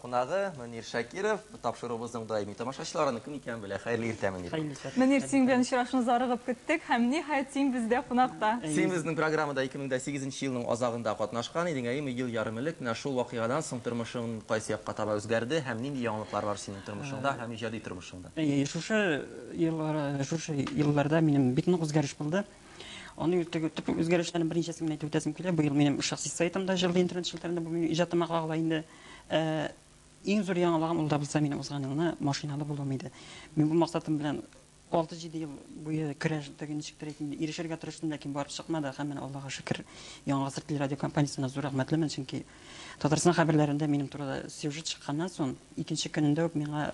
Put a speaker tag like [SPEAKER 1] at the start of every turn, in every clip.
[SPEAKER 1] кунагы Мөнир Шакиров, тапшыруыбызның даими тамашачылары аның кем икәнен белә. Хәерле иртә, Мөнир.
[SPEAKER 2] Хәерле сәгать.
[SPEAKER 3] Мөнир, синең белән очрашуны зарыгып көттек һәм, ниһаять, син бездә кунакта.
[SPEAKER 1] Син безнең программада 2008 нче елның азагында катнашкан идең, әйеме, ел ярым элек. Менә шул вакыйгадан соң тормышың кайсы якка таба үзгәрде һәм нинди яңалыклар бар синең тормышыңда һәм иҗади тормышыңда?
[SPEAKER 2] Әйе, шушы еллар, шушы елларда минем бик нык үзгәреш булды. Аның теге төп үзгәрешләрнең берничәсен генә әйтеп үтәсем килә. Быел минем шәхси сайтым да җырлы интернет челтәрендә, бу минем иҗатыма кагыла инде. Ә, иң зур яңалыгым ул да булса минем узган елны машиналы булуым иде. Мин бу максатым белән 6-7 ел буе көрәш, теге ничектер әйтим, ирешергә тырыштым, ләкин барып чыкмады. Һәм менә Аллага шөкер, Яңа гасыр телерадиокомпаниясенә зур рәхмәтлемен, чөнки Татарстан хәбәрләрендә минем турыда сюжет чыкканнан соң, икенче көнендә үк миңа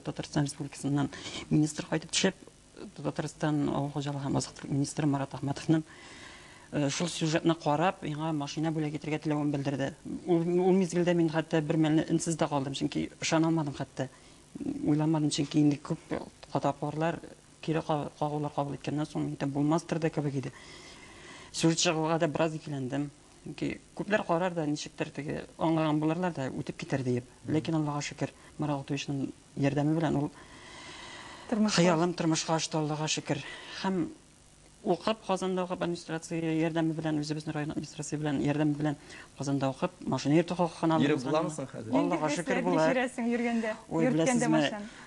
[SPEAKER 2] Татарстан Республикасыннан министр кайтып төшеп, Татарстан авыл хуҗалыгы һәм азык-төлек министры Марат Әхмәтовның шул сюжетны карап, миңа машина бүләк итәргә теләвен белдерде. Ул, ул мизгелдә мин хәтта бер мәлне өнсез дә калдым, чөнки ышана алмадым хәтта. Уйламадым, чөнки инде күп тапкырлар кире кагулар кабул иткәннән соң, мин әйтәм, булмастыр да кебек иде. Сюжет чыгуга да бераз икеләндем. Чөнки күпләр карар да, ничектер теге аңлаган булырлар да, үтеп китәр диеп. Ләкин Аллага шөкер, Марат Гатуевичның ярдәме белән ул хыялым тормышка ашты, Аллага шөкер. Һәм укып, Казанда укып, администрация ярдәме белән, үзебезнең район администрация белән ярдәме белән Казанда укып, машина йөртү хокукын алдым.
[SPEAKER 1] Йөреп буламы соң хәзер?
[SPEAKER 2] Аллага шөкер, була.
[SPEAKER 3] Нинди хисләр йөргәндә?
[SPEAKER 2] Ой, беләсезме,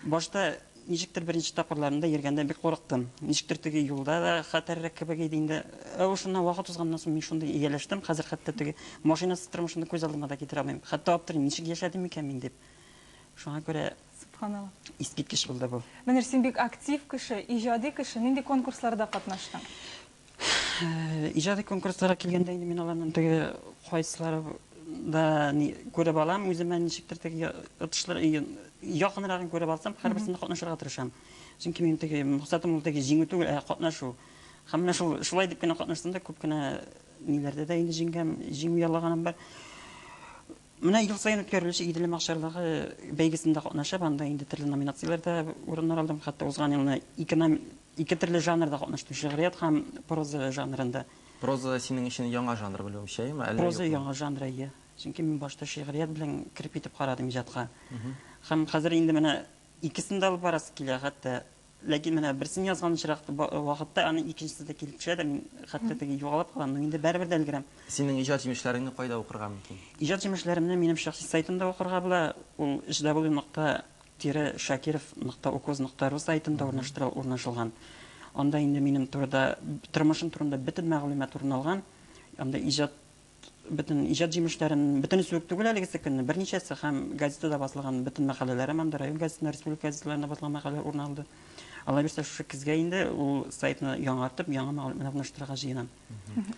[SPEAKER 2] башта ничектер беренче тапкырларында йөргәндә бик курыктым. Ничектер теге юлда да хәтәррәк кебек иде инде. Ә шуннан вакыт узганнан соң мин шундый ияләштем, хәзер хәтта теге машинасыз тормышымны күз алдыма да китерә алмыйм. Хәтта аптырыйм, ничек яшәдем икән мин дип. Шуңа күрә
[SPEAKER 3] Сөбханалла.
[SPEAKER 2] Искиткеч булды бу.
[SPEAKER 3] Мөнир, син бик актив кеше, иҗади кеше. Нинди конкурсларда катнаштың?
[SPEAKER 2] Иҗади конкурсларга килгәндә инде мин аларның теге кайсылары да ни күреп алам, үземә ничектер теге отышлар якынрагын күреп алсам, һәрберсендә катнашырга тырышам. Чөнки минем теге максатым ул теге җиңү түгел, ә катнашу. Һәм менә шул шулай дип кенә катнаштым да күп кенә ниләрдә дә инде җиңгән, җиңү яулаганым бар. Менә ел саен үткәрелүче Иделем акчарлагы бәйгесендә катнашып, анда инде төрле номинацияләрдә урыннар алдым. Хәтта узган елны ике ном... ике төрле жанрда катнаштым, шигърият һәм проза жанрында.
[SPEAKER 1] Проза синең өчен яңа жанр, белүемчә, әйеме, әллә
[SPEAKER 2] Проза
[SPEAKER 1] юкмы?
[SPEAKER 2] яңа жанр, әйе. Чөнки мин башта шигърият белән кереп китеп карадым иҗатка. Һәм хәзер инде менә икесен дә алып барасы килә, хәтта Ләкин менә берсен язган очрак вакытта аның икенчесе дә килеп төшә дә, мин хәтта теге югалып калам, но инде барыбер дә өлгерәм.
[SPEAKER 1] Синең иҗат җимешләреңне кайда укырга мөмкин?
[SPEAKER 2] Иҗат җимешләремне минем шәхси сайтымда укырга була. Ул hw нокта тире шакиров нокта укоз нокта ру сайтында урнаштырыл урнашылган. Анда инде минем турыда, тормышым турында бөтен мәгълүмат урын алган. Анда иҗат Бөтен иҗат җимешләрем, бөтенесе үк түгел әлегесе көнне, берничәсе һәм газетада басылган бөтен мәкаләләрем анда, район газетында, республика газеталарында басылган мәкаләләр урын алды. Алла бирсә, шушы көзгә инде ул сайтны яңартып, яңа мәгълүматлар урнаштырырга җыенам.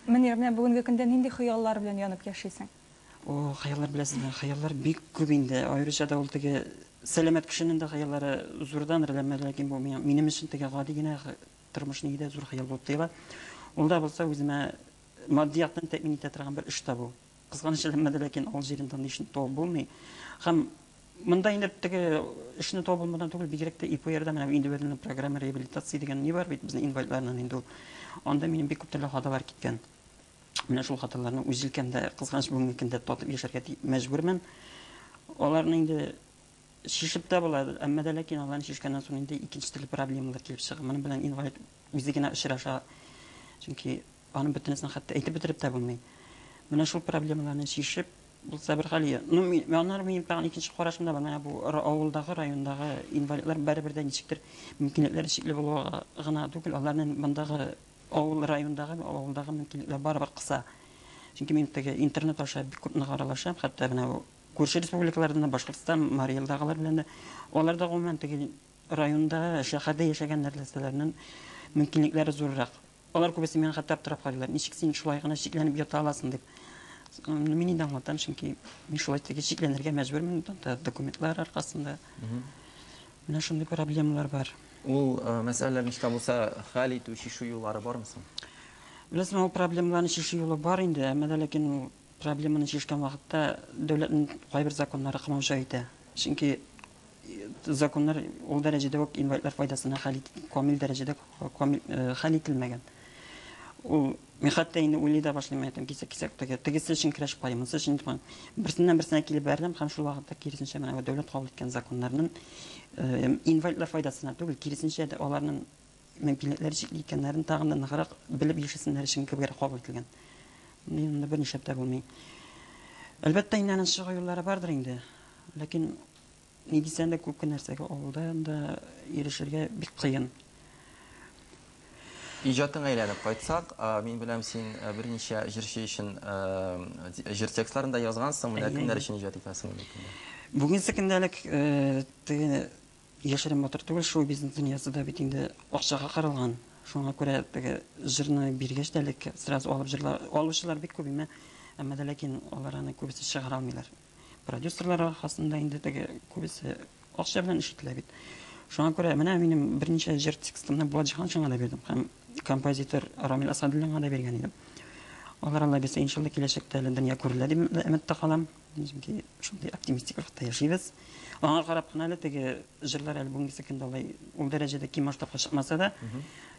[SPEAKER 3] Мөнир, менә бүгенге көндә нинди хыяллар белән янып яшисең?
[SPEAKER 2] О, хыяллар беләсезме, хыяллар бик күп инде. Аеруча да ул теге сәламәт кешенең дә хыяллары зурдан, ләкин бу минем өчен теге гади генә тормыш нигездә зур хыял булып тоела. Ул да булса үземә Матди яктан тәэмин итә торган бер эш табу. Кызганыч, әмма дә ләкин авыл җирендә андый эшне табып булмый. Һәм монда инде теге эшне табып булмаудан түгел, бигрәк тә ИПРда менә индивидуальная программа реабилитации дигән ни бар бит безнең инвалидларның инде ул. Анда минем бик күп төрле хаталар киткән. Менә шул хаталарны үз җилкәмдә, кызганыч, бүгенге көндә татып яшәргә мәҗбүрмен. Аларны инде чишеп тә була, әмма дә ләкин аларны чишкәннән соң инде икенче төрле проблемалар килеп чыга. Моның белән инвалид үзе генә очраша. Чөнки аның бөтенесен хәтта әйтеп бетереп тә булмый. Менә шул проблемаларны чишеп булса бер хәл. Ну, аннары минем тагын икенче карашым да бар. Менә бу авылдагы, райондагы инвалидлар барыбер дә ничектер мөмкинлекләре чикле булуга гына түгел, аларның мондагы авыл райондагы, авылдагы мөмкинлекләр барыбер кыса. Чөнки мин теге интернет аша бик күп нык аралашам, хәтта менә бу күрше республикалардан да, Башкортстан, Марий Элдагылар белән дә, алар да гомумән теге районда, шәһәрдә яшәгән нәрсәләрнең мөмкинлекләре зуррак. Алар күбесе миңа хәтта аптырап карыйлар, ничек син шулай гына чикләнеп ята аласың дип. Мин инде аңлатам, чөнки мин шулай теге чикләнергә мәҗбүрмен, документлар аркасында. Менә шундый проблемалар бар.
[SPEAKER 1] Ул мәсьәләләрне ничек тә булса хәл итү, чишү юллары бармы соң?
[SPEAKER 2] Беләсеңме, ул проблемаларны чишү юлы бар инде, әмма дә ләкин ул проблеманы чишкән вакытта дәүләтнең кайбер законнары комауча итә. Чөнки законнар ул дәрәҗәдә үк инвалидлар файдасына хәл ит, камил дәрәҗәдә камил хәл ителмәгән. Ул, Мин хәтта инде уйлый да башлыйм, әйтәм, кисәк-кисәк теге, тегесе өчен көрәшеп карыйм, монысы өчен дип, берсеннән берсенә килеп бәреләм һәм шул вакытта киресенчә менә бу дәүләт кабул иткән законнарның инвалидлар файдасына түгел, киресенчә дә аларның мөмкинлекләре чикле икәннәрен тагын да ныграк белеп яшәсеннәр өчен кебегрәк кабул ителгән. Мин монда бернишләп тә булмый. Әлбәттә, инде аның чыгу юллары бардыр инде. Ләкин ни дисәң дә күп кенә нәрсәгә авылда да ирешергә бик кыен.
[SPEAKER 1] Иҗатыңа әйләнеп кайтсак, мин беләм, син берничә җырчы өчен җыр текстларын да язгансың. Менә кемнәр өчен иҗат итәсең бүгенге көндә?
[SPEAKER 2] Бүгенге көндә элек теге яшерен батыр түгел, шоу-бизнес дөньясы да бит инде акчага корылган. Шуңа күрә теге җырны биргәч тә элек сразу алып җырлар, алучылар бик күп име, әмма дә ләкин алар аны күбесе чыгара алмыйлар. Продюсерлар аркасында инде теге күбесе акча белән эш ителә бит. Шуңа күрә менә минем берничә җыр текстымны Булат Җиһаншинга да бирдем һәм композитор Рамил Асадуллинга да биргән идем. Алар Алла бирсә, иншалла, киләчәктә әле дөнья күрелә дип өметтә калам. Чөнки шундый оптимистик рухта яшибез. Аңа карап кына әле теге җырлар әле бүгенгесе көндә алай ул дәрәҗәдә киң масштабка чыкмаса да,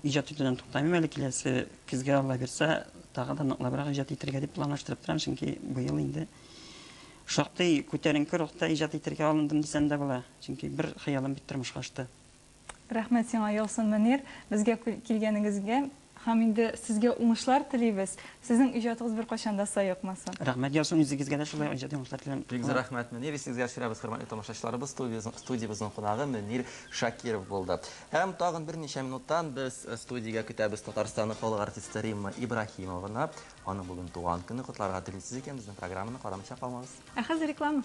[SPEAKER 2] иҗат итүдән туктамыйм әле. Киләсе көзгә Алла бирсә, тагы да ныклабрак иҗат итәргә дип планлаштырып торам, чөнки быел инде шактый күтәренке рухта иҗат итәргә алындым дисәм дә була. Чөнки бер хыялым бит тормышка ашты.
[SPEAKER 3] Рәхмәт сиңа, Ялсын Мөнир, безгә килгәнегезгә һәм инде сезгә уңышлар телибез. Сезнең иҗатыгыз беркайчан да саекмасын.
[SPEAKER 2] Рәхмәт, Ялсын, үзегезгә дә шулай иҗади уңышлар телим.
[SPEAKER 1] Бик зур рәхмәт, Мөнир. Исегезгә төшерәбез, хөрмәтле тамашачыларыбыз, студиябезнең кунагы Мөнир Шакиров булды. Һәм тагын берничә минуттан без студиягә көтәбез Татарстанның халык артисты Римма Ибраһимованы. Аның бүген туган көне, котларга телисез икән, безнең программаны карамыйча калмагыз.
[SPEAKER 3] Ә хәзер реклама.